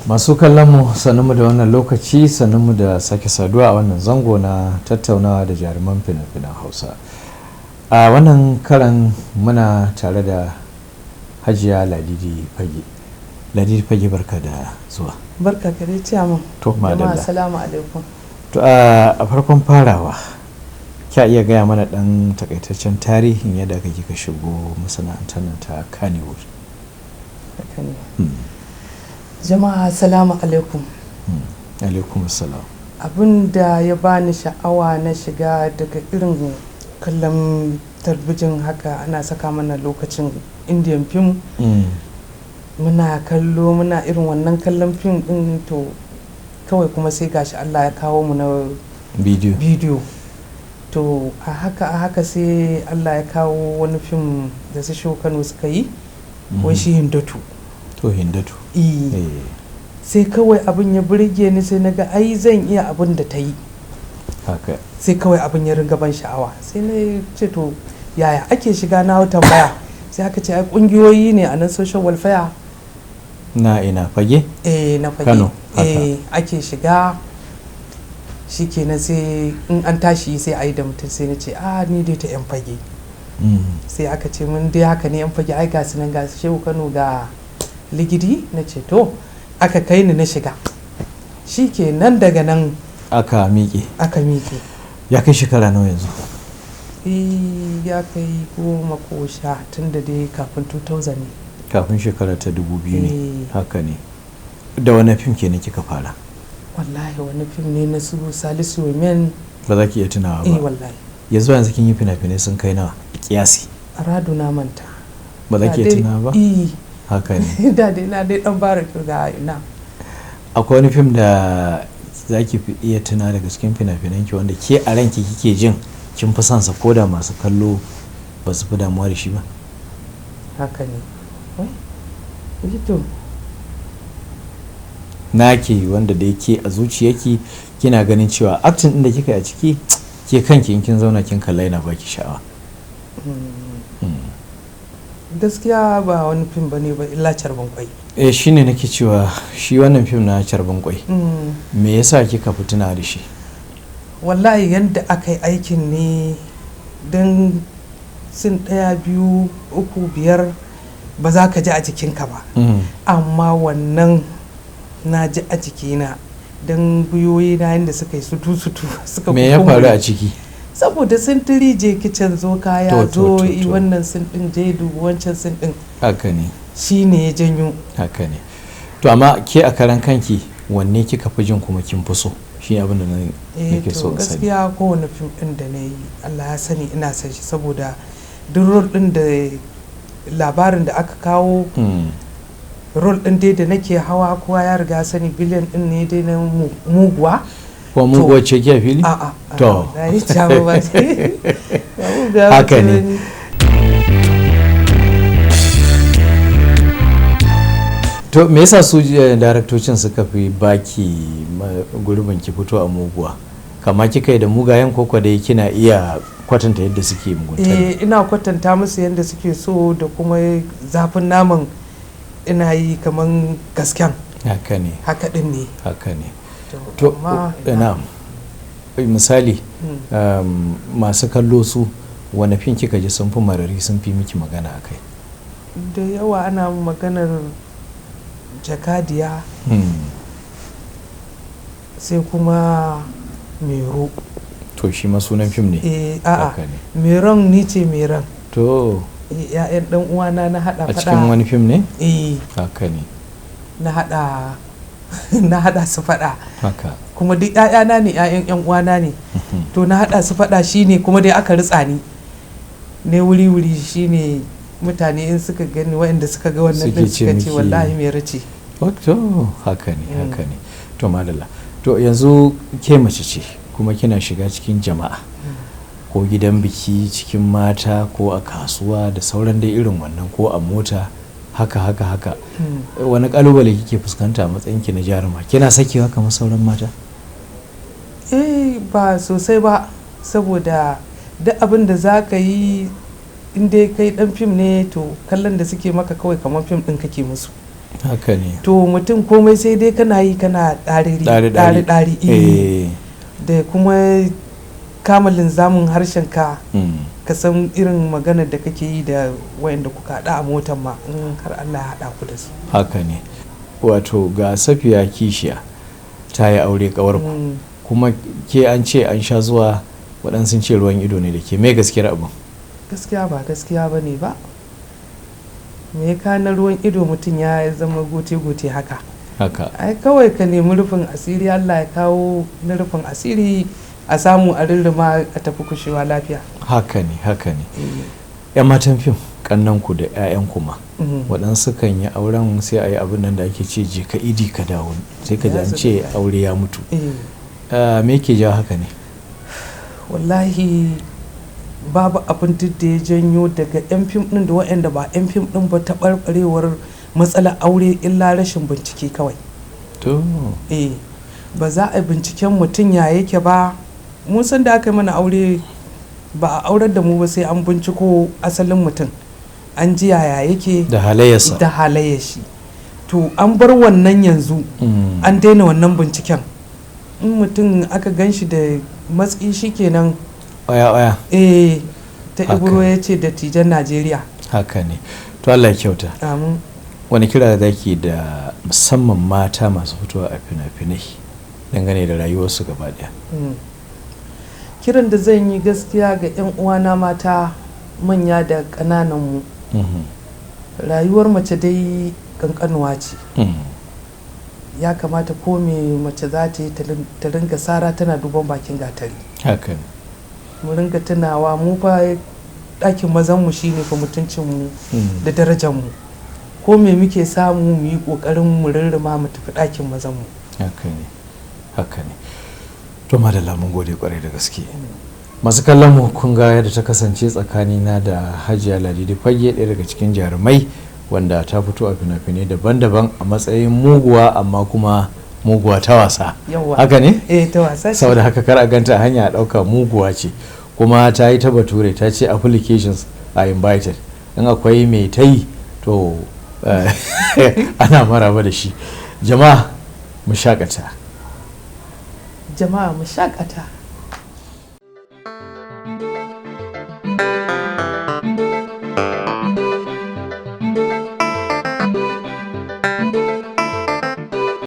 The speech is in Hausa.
Masu kallon mu, sannunmu da wannan lokaci, sannunmu da sake saduwa a wannan zango na tattaunawa da jaruman fina-finan Hausa. A wannan karan muna tare da Hajiya Ladidi Fage. Ladidi Fage, barka da zuwa. Barka ka dai, ciyaman. To, Jama'a, madalla. assalamu alaikum. To, a farkon farawa, kya iya gaya mana dan takaitaccen tarihin yadda aka kika shigo masana'antar nan ta Kannywood? Haka ne. Jama'a, assalamu alaikum. Alaikum assalam. Abin da ya bani sha'awa na shiga, daga irin kallon talbijin haka, ana saka mana lokacin Indian film. Muna kallo, muna irin wannan kallon fim din. To kawai kuma sai gashi Allah ya kawo mu na bidiyo. Bidiyo. To a haka a haka sai Allah ya kawo wani fim da su Shehu Kano suka yi, wai shi Hindatu. To, Hindatu. Eh. Sai kawai abin ya burge ni, sai na ga ai zan iya abin da ta yi. Sai kawai abin ya ringa ban sha'awa, sai na ce to yaya ake shiga? Na tambaya, sai aka ce ai kungiyoyi ne a nan, social welfare. Na ina, Fage? Eh, na Fage. Kano, haka. Eh, ake shiga. Shikenan, sai in an tashi sai a yi da mutum. Sai na ce a ni dai ta yan Fage. Sai aka ce mun dai haka ne, yan Fage ai ga su nan, ga su Shehu Kano, ga Ligidi. Na ce to, aka kai ni na shiga. Shikenan, daga nan aka miƙe. Aka miƙe. Ya kai shekara nawa yanzu? Eh, ya kai 10 ko 10, tun da dai kafin 2000 ne. Kafin shekara ta 2000 ne? Eh. Haka ne. Da wani fim kenan kika fara? Wallahi wani fim ne na su Salisu Women. Ba za ki iya tunawa Eh. ba? Wallahi. Yanzu yanzu kin yi fina-finai sun kai nawa, kiyasi? Aradu, na manta. Ba za ki iya Da dai- tunawa ba? Eh. Haka ne. Da dai na dai dan fara kirga ina. Akwai wani fim da za ki fi iya tuna daga cikin fina-finan ki wanda ke a ranki kike jin kin fi son sa, ko da masu kallo ba su fi damuwa da shi ba? Haka ne, wai eh to. Naki wanda da yake a zuciyarki kina ganin cewa acting din da kika yi a ciki, ke kanki in kin zauna kin kalla yana baki sha'awa? Gaskiya ba wani fim bane ba illa Carban Kwai. Eh, shine nake cewa shi wannan fim na Carban Kwai, me yasa kika fi tuna da shi? Wallahi yadda aka yi aikin ne, don scene ɗaya, biyu, uku, biyar ba za ka ji a jikinka ba, amma wannan na ji a jikina, don gwiwoyi na yadda suka yi sutu-sutu suka Me ya faru kukumbure. a ciki? Saboda sintiri, je kicin, zo kaya, To, zo yi to. wannan scene ɗin, je dubu wancan scene ɗin. Haka ne. Shi ne ya janyo. Haka ne. To amma ke a karan kanki, wanne kika fi jin kuma kin fi so? Shi abin da Eh. nake so To in sani. gaskiya kowane fim ɗin da na yi, Allah ya sani ina son shi, saboda duk role ɗin da labarin da aka kawo, role ɗin dai da nake hawa, kowa ya riga sani villain ɗin ne dai na muguwa. Ko muguwar ce ke a fili? A'a. To. Na yi jawo ba ce. Ba muguwa ba Haka ce ne. ni. To me yasa su daraktocin suka fi baki gurbin ki fito a muguwa? Kama kika yi da mugayen, koko dai kina iya kwatanta yadda suke mugunta ne? Eh, ina kwatanta musu yadda suke so, da kuma zafin naman ina yi kaman gasken. Haka ne. Haka ɗin ne. Haka ne. To, To amma na misali, masu kallo su wani fim kika ji sun fi marari, sun fi miki magana a kai? Da yawa ana maganar Jakadiya, sai kuma Mero. To shi ma sunan fim ne? Eh, a'a. Haka ne. Meron, ni ce Meron. To. Eh, 'ya'yan dan uwana na hada A fada. cikin wani fim ne? Eh. Haka ne. Na hada su fada. Kuma duk 'ya'yana ne, 'ya'yan yan uwana ne. To na hada su fada, shine kuma dai aka ritsa ni ne wuri wuri. Shine mutane in suka gani, waɗanda suka ga wannan Suke din ce suka ce wallahi Mero ce. To haka ne. Haka ne. To madalla. To yanzu ke mace ce, kuma kina shiga cikin jama'a, ko gidan biki cikin mata, ko a kasuwa da sauran dai irin wannan, ko a mota, haka haka haka. Wani kalubale kike fuskanta a matsayin ki na jaruma? Kina sakewa kamar sauran mata? Eh, ba sosai ba, saboda duk abin da za ka yi, in dai kai dan fim ne, to kallon da suke maka kawai kamar fim din kake musu. Haka ne. To mutum komai sai dai kana yi kana ɗari ɗari. ɗari ɗari, eh. Da kuma kama linzamin harshen ka, ka san irin maganar da kake yi da wayanda kuka haɗa a motar ma, in har Allah ya haɗa ku da su. Haka ne. Wato ga Safiya Kishiya ta yi aure, kawar ku, kuma ke an ce an sha zuwa, waɗansu ce ruwan ido ne da ke. Mai gaskiyar abin? Gaskiya ba gaskiya ba ne ba. Me ya kana ruwan ido? Mutum ya zama gote-gote haka. Ai kawai ka nemi rufin asiri, Allah ya kawo na rufin asiri, a samu a rirrima a tafi kushewa lafiya. Haka ne, haka ne. Yan matan fim, kannanku da 'ya'yanku ma, waɗansu kan yi auren sai a yi abin nan da ake ce je ka idi ka dawo, sai ka ji an ce aure ya mutu. Me ke jawo haka ne? Wallahi babu abin duk da ya janyo daga 'yan fim din da waɗanda ba 'yan fim din ba taɓarɓarewar matsalar aure illa rashin bincike kawai. Eh, ba za a binciken mutum ya yake ba. Mun san da aka yi mana aure, ba a aurar da mu ba sai an binciko asalin mutum, an ji yaya yake da halayyarsa. Da halayyar shi. To an bar wannan yanzu, an daina wannan binciken. In mutum aka gan shi da matsi, shikenan. Oya oya. Eh, ta Ibro ya ce dattijan Najeriya. Haka ne. To Allah ya kyauta. Amin. Wani kira da ke da musamman mata masu fitowa a fina-finai dangane da rayuwarsu gaba daya? Kiran da zan yi gaskiya ga 'yan uwana mata, manya da ƙananan mu, rayuwar mace dai kankanuwa ce. Ya kamata ko me mace za ta yi, ta ringa sara tana duban bakin gatari. Mu ringa tunawa mu fa ɗakin mazan mu shine fa mutuncin mu da darajar mu. Ko me muke samu, mu yi ƙoƙarin mu rirrima mu tafi ɗakin mazan mu. Haka ne, haka ne. To madalla, mun gode kwarai da gaske. Masu kallon mu, kun ga yadda ta kasance tsakanina da Hajiya Ladidi Fage, ɗaya daga cikin jarumai wanda ta fito a fina-finai daban-daban a matsayin muguwa, amma kuma muguwa ta wasa. Haka ne? Eh, ta wasa ce. Saboda haka kar a ganta a hanya a ɗauka muguwa ce. Kuma ta yi ta bature, ta ce applications are invited, in akwai mai ta yi to ana maraba da shi. Jama'a, mu shakata. Jama'a, mu shakata.